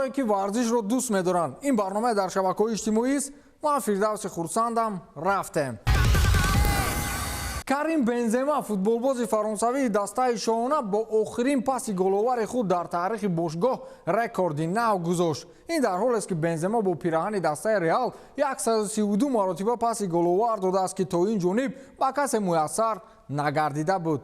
Нафарое, ки варзишро дӯст медоранд. Ин барнома дар шабакаҳои иҷтимоист. Ман Фирдавси Хурсандам. Рафтем. Карим Бензема, футболбози фаронсавии дастаи шоҳона, бо охирин паси головари худ дар таърихи бошгоҳ рекорди нав гузошт. Ин дар ҳолест, ки Бензема бо пираҳани дастаи Реал 132 маротиба паси головар додааст, ки то ин ҷониб ба касе муяссар нагардида буд.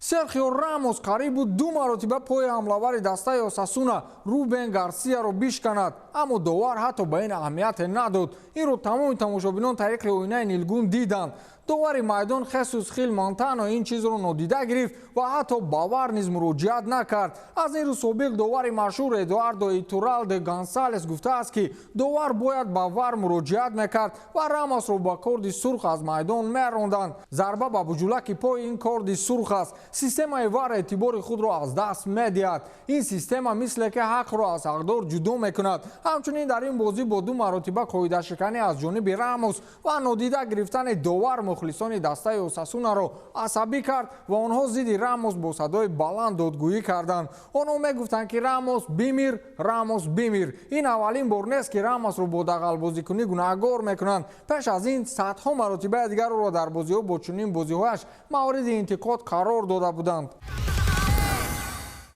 Серхио Рамос қариб буд ду маротиба пои ҳамлавари дастаи Осасуна Рубен Гарсияро бишканад, аммо довар ҳатто ба ин аҳамияте надод. Инро тамоми тамошобинон тариқи оинаи нилгун диданд. Довари майдон Хесус Хил Монтано ин чизро нодида гирифт ва ҳатто ба ВАР низ муроҷиат накард. Аз ин рӯ собиқ довари машҳур Эдуардо Итуралде Гонсалес гуфтааст, ки довар бояд ба ВАР муроҷиат мекард ва Рамосро ба корди сурх аз майдон меронданд. Зарба ба буҷулаки пой — ин корди сурх аст. Системаи ВАР эътибори худро аз даст медиҳад. Ин система мисле ки ҳақро аз ҳақдор ҷудо мекунад. Ҳамчунин дар ин бозӣ бо ду маротиба қоидашиканӣ аз ҷониби Рамос ва нодида гирифтани довар мухлисони дастаи Осасунаро асабӣ кард ва онҳо зидди Рамос бо садои баланд додгӯӣ карданд. Онҳо мегуфтанд, ки «Рамос бимир, Рамос бимир». Ин аввалин бор нест, ки Рамосро бо дағалбозикунӣ гунаҳгор мекунанд. Пеш аз ин садҳо маротибаи дигар ӯро дар бозиҳо бо чунин бозиҳояш мавриди интиқод қарор дода буданд.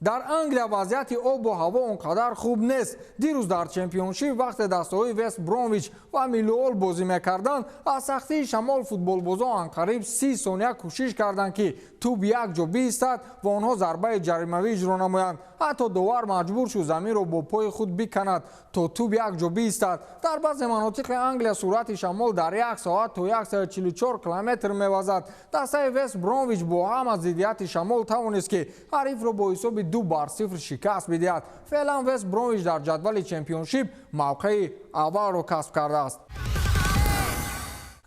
Дар Англия вазъияти обу ҳаво он қадар хуб нест. Дирӯз дар Чемпионшип, вақте дастаҳои Вест Бромвич ва Милуол бозӣ мекарданд, аз сахтии шамол футболбозон анқариб 30 сония кӯшиш карданд, ки тӯб як ҷо биистад ва онҳо зарбаи ҷаримавӣ иҷро намоянд. Ҳатто довар маҷбур шуд заминро бо пои худ биканад, то тӯб як ҷо биистад. Дар баъзе манотиқи Англия суръати шамол дар як соат то 144 километр мевазад. Дастаи Вест Бромвич бо ҳама зиддияти шамол тавонист, ки ҳарифро бо ҳисоби 2-0 шикаст бидиҳад. Феълан Вест Бромвич дар ҷадвали Чемпионшип мавқеи аввалро касб кардааст.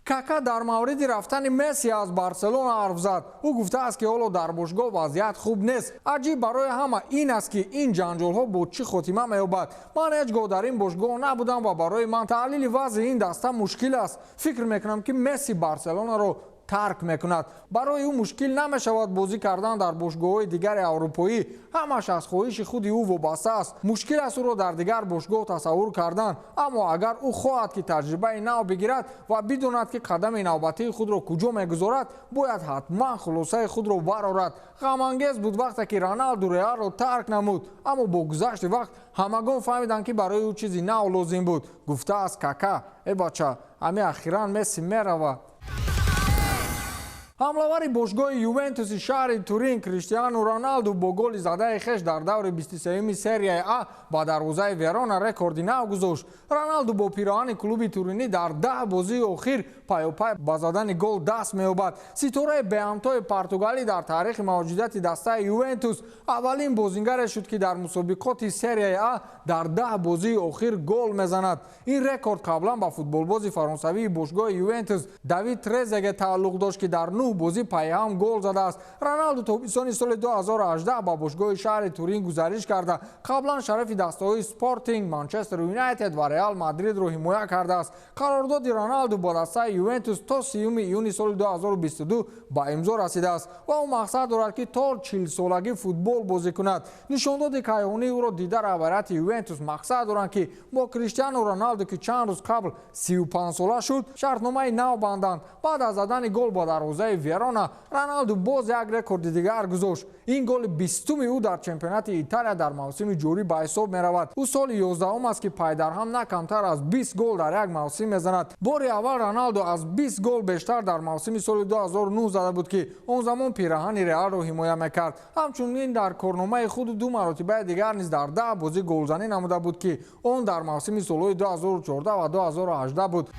Кака дар мавриди рафтани Месси аз Барселона ҳарф зад. Ӯ гуфтааст, ки ҳоло дар бошгоҳ вазъият хуб нест. Аҷиб барои ҳама ин аст, ки ин ҷанҷолҳо бо чӣ хотима меёбад. Ман ҳеҷ гоҳ дар ин бошгоҳ набудам ва барои ман таҳлили вазъи ин даста мушкил аст. Фикр мекунам, ки Месси Барселонаро тарк мекунад. Барои ӯ мушкил намешавад бозӣ кардан дар бошгоҳҳои дигари аврупоӣ. Ҳамаш аз хоҳиши худи ӯ вобаста аст. Мушкил аст ӯро дар дигар бошгоҳ тасаввур кардан, аммо агар ӯ хоҳад, ки таҷрибаи нав бигирад ва бидонад, ки қадами навбатии худро куҷо мегузорад, бояд ҳатман хулосаи худро барорад. Ғамангез буд, вақте ки Роналду Реалро тарк намуд, аммо бо гузашти вақт ҳамагон фаҳмиданд, ки барои ӯ чизи нав лозим буд, гуфтааст Кака. Э бача, ҳами ахиран Месси меравад. Ҳамлавари бошгоҳи Ювентуси шаҳри Турин Криштиану Роналду бо голи задаи хеш дар даври 23-юми Серияи А ба дарвозаи Верона рекорди нав гузошт. Роналду бо пироҳани клуби туринӣ дар 10 бозии охир пайопай ба задани гол даст меёбад. Ситораи беҳамтои португалӣ дар таърихи мавҷудияти дастаи Ювентус аввалин бозингаре шуд, ки дар мусобиқоти Серияи А дар 10 бозии охир гол мезанад. Ин рекорд қаблан ба футболбози фаронсавии бошгоҳи Ювентус Давид Трезеге тааллуқ дошт, ки дар нӯҳ бозӣ пайҳам гол задааст. Роналду тобистони соли 2018 ба бошгоҳи шаҳри Турин гузариш карда, қаблан шарафи дастаҳои Спортинг, Манчестер Юнайтед ва Реал Мадридро ҳимоя кардааст. Қарордоди Роналду бо дастаи Ювентус то 30 июни соли 2022 ба имзо расидааст ва ӯ мақсад дорад, ки то 40-солагӣ футбол бозӣ кунад. Нишондоди кайҳонии ӯро дида, раҳбарияти Ювентус мақсад доранд, ки бо Криштиану Роналду, ки чанд рӯз қабл 35-сола шуд, шартномаи нав банданд. Баъд аз задани гол ба дарвозаи Верона Роналду боз як рекорди дигар гузошт. Ин голи 20-уми ӯ дар чемпионати Италия дар мавсими ҷорӣ ба ҳисоб меравад. Ӯ соли 11-ум аст, ки пайдарҳам на камтар аз 20 гол дар як мавсим мезанад. Бори аввал Роналду аз 20 гол бештар дар мавсими соли 2009 зада буд, ки он замон пираҳани Реалро ҳимоя мекард. Ҳамчунин дар корномаи худ ду маротибаи дигар низ дар 10 бозӣ голзанӣ намуда буд, ки он дар мавсими солҳои 2014 ва 2018 буд.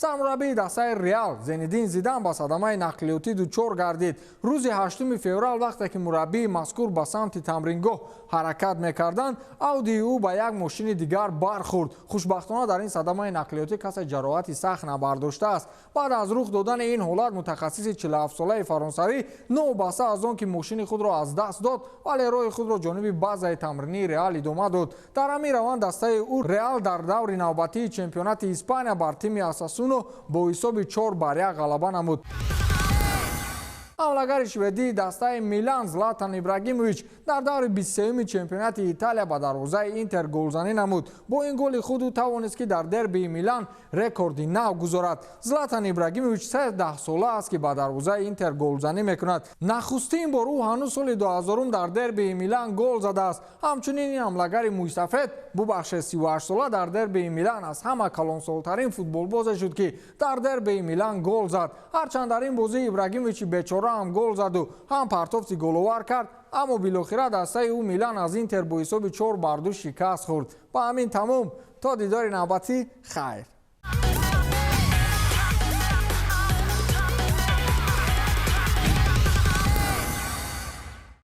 Сармураббии дастаи Реал Зенедин Зидан ба садамаи нақлиётӣ дучор гардид. Рӯзи 8 феврал, вақте ки мураббии мазкур ба самти тамрингоҳ ҳаракат мекарданд, Аудии ӯ ба як мошини дигар бархӯрд. Хушбахтона, дар ин садамаи нақлиётӣ касе ҷароҳати сахт набардоштааст. Баъд аз рух додани ин ҳолат мутахассиси 47-солаи фаронсавӣ, новобаста аз он ки мошини худро аз даст дод, вале роҳи худро ҷониби базаи тамринии Реал идома дод. Дар ҳамин раванд дастаи ӯ, Реал, дар даври навбатии чемпионати Испания бар тими Осасуна бо ҳисоби 4-1 ғалаба намуд. Ҳамлагари шведии дастаи Милан Златан Ибрагимович дар даври 23-юми чемпионати Италия ба дарвозаи Интер голзанӣ намуд. Бо ин голи худ ӯ тавонист, ки дар дербии Милан рекорди нав гузорад. Златан Ибрагимович 13 сола аст, ки ба дарвозаи Интер голзанӣ мекунад. Нахустин бор ӯ ҳанӯз соли 2000 дар дербии Милан гол задааст. Ҳамчунин ин ҳамлагари мӯйсафед, бубахшед, 38сола дар дербии Милан аз ҳама калонсолтарин футболбозе шуд, ки дар дербии Милан гол зад. Ҳарчанд дар ин бозӣ Ибрагимовичи бечора ҳам гол заду, ҳам партофти головар кард, аммо билохира дастаи ӯ Милан аз Интер бо ҳисоби 4-2 шикаст хӯрд. Ба ҳамин тамом. То дидори навбатӣ, хайр.